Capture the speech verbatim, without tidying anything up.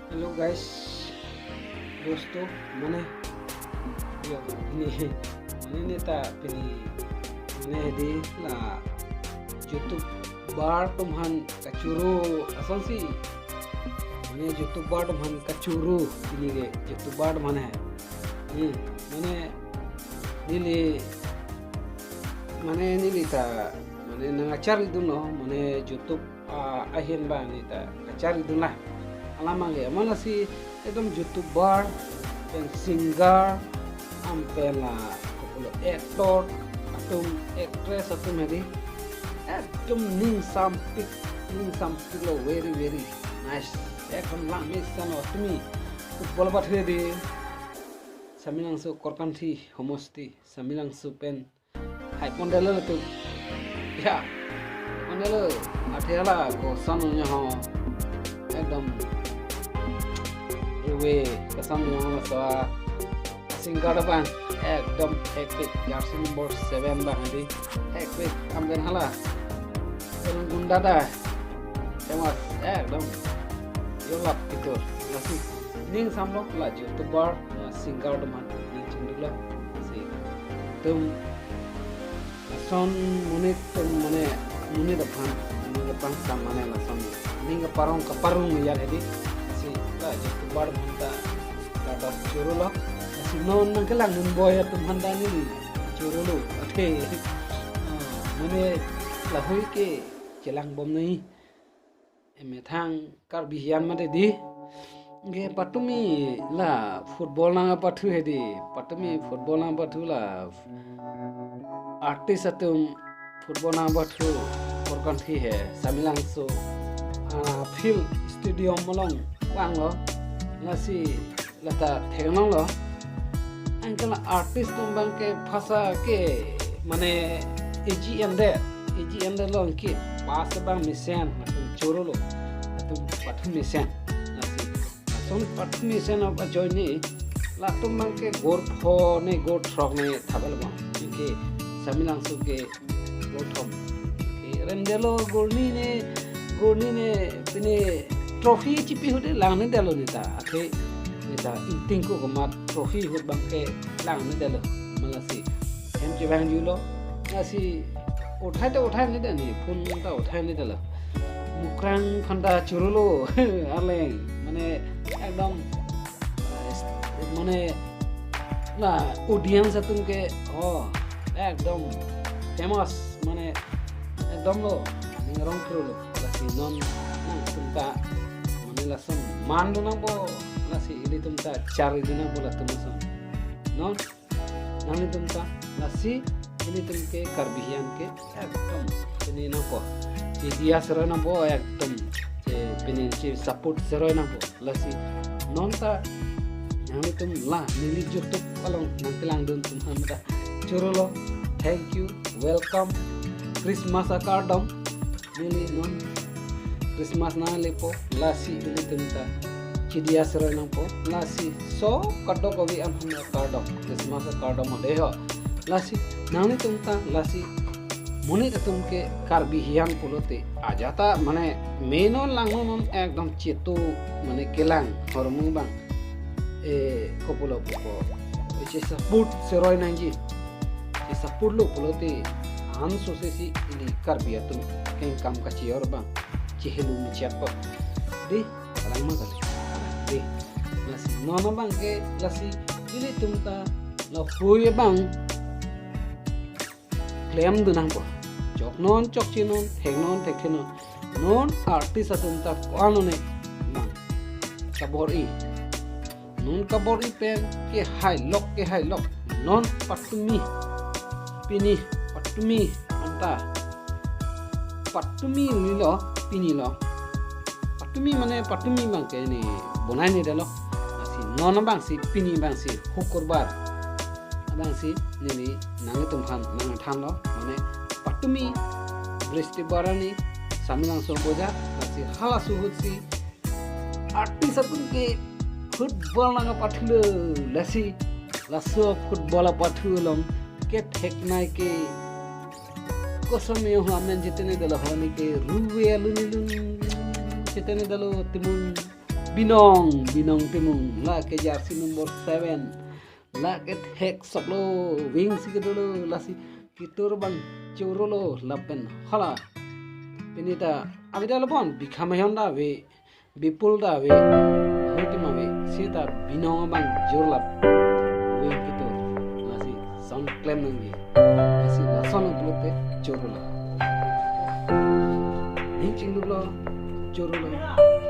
Hello guys, dosto, mane, yo, pini, mane neta pini, mane hedi la YouTuber atum aphan kachoro asonsi, mane YouTuber atum aphan kachoro, pini ke YouTuber atum aphan he. Hmm, mane neli, mane neli ta, mane nangkacharidunlo, mane YouTube ah, ahin abang neta kacharidunlo. Alam abang ke, mane lasi ekdom YouTuber, pen singer, am pen la, kopulo, actor atum, actress atum hedi. Ekdom ning sampik, ning sampiklo, very, very nice. Ekdom langmesen lo tumi. Football apathu hedi. Samelangso Korkanthi homosti, Samelangso pen hai pondelo tu. Ya. Pondelo. Athe hala koson nyo ho. Ekdom. Ruwe koson nyo ho so. Singer abang ekdom hekpik. Jersey number seven abang hedi. Hekpik. Am pen hala. Pen gunda da. Famous. Ekdom. Yo lap pitur. Lasi ning samlo la YouTuber, la singer atum aphan ning chingduklo. Si atum lason monit atum mane monit aphan, monit aphan sam mane lason ning kaparong kaparong ya hedi. Si la YouTuber atum aphan ta la ta chorolo. Si non nangkelangdun boy atum aphan ta neli chorolo. Athe, ah, mane lahui ke chelangbom nai. Emethang Karbi hian mate di. Ke patumi la football nangpathu hedi. Patumi football nangpathu la artist atum football nangpathu Korkanthi he, Samelangso, ah, field stadium along vanglo. Lasi lata theklonglo. Anke la artist atum abang ke phasa ke mane A G M de, A G M de lo anke pas abang mesen, latum chorolo, latum pathu mesen. Lasi lason pathu mesen apa join ni, latum abang ke goal pho ne goal throk ne thabal abang. Anke Samelangso ke goal thom. Ke remdelo goal ni ne, goal ni ne, pine trophy chipi ahut langnedelo neta. Athe neta ingting ko komat trophy ahut abang ke langnedelo. Malasi hem chevangjulo. Lasi uthai ta uthai nede ni, phone ta uthai nedelo. Mukrang aphan ta chorolo. Arleng. Mane ekdom, eh, mane la audience atum ke, oh, ekdom famous, mane ekdom lo, ning rong kru lo. Lasi non nangtum ta mane lason mandun nangpo, lasi ilitum ta charidun nangpo latum ason. Non nanglitum ta lasi ilitum ke Karbi hian ke ekdom pini nangpo. Chedia seroi nangpo ekdom. Che pini che support seroi nangpo. Lasi non ta nanglitum la neli YouTube along nangkelangdun atum aphan ta chorolo. Thank you. Welcome. Christmas akardom. Neli non Christmas nanglepo, lasi ilitum ta chedia seroi nangpo, lasi so kadokave aphan akardom, Christmas akardom ade ho. Lasi nanglitum ta, lasi monit atum ke Karbi hian pulote ajat ta mane me non langno non ekdom chetu mane kelang ahormu abang, eh, kopulo pupo, eh, che support seroi nangji. Che support lo pulote ansose si ili Karbi atum kengkam kachior abang chehelu mechet po. Dei, kalang ma kali. Dei, lasi non abang ke, lasi ilitum ta lahui abang klemdun nangpo. Choknon, chokchenon, theknon, thekthenon. Non artist atum ta ko-an lone abang kabor-i. Non kabor-i pen kehai lok, kehai lok. Non patumi, pini, patumi anta, patumi ni lo, pini lo. Patumi mane patumi abang ke ne bonai nedelo. Lasi non abang si, pini abang si, Hukurbar abang si neli nanglitum aphan nangthanlo. Mane patumi Bristibar arni Samelangso boja, lasi halaso ahut si artist atum ke football nangpathulo, lasi laso football apathu along ketheknei ke koson neo ho amen chethenedelo, ho ni ke Ruve Alun Ilun chethenedelo, Timung Binong, Binong Timung, la ke jersey number seven. La ke thek soklo, wing si kedolo, lasi ketur abang chorolo lapen hala. Pini ta avidal bon, Bikhamai ahin ta ave, Bipul ta ave, Hotima ave, seta Binong abang jorlap. Wing ketur, lasi sound klem nangji. Lasi lason pulote chorolo. Ning chingduklo, chorolo.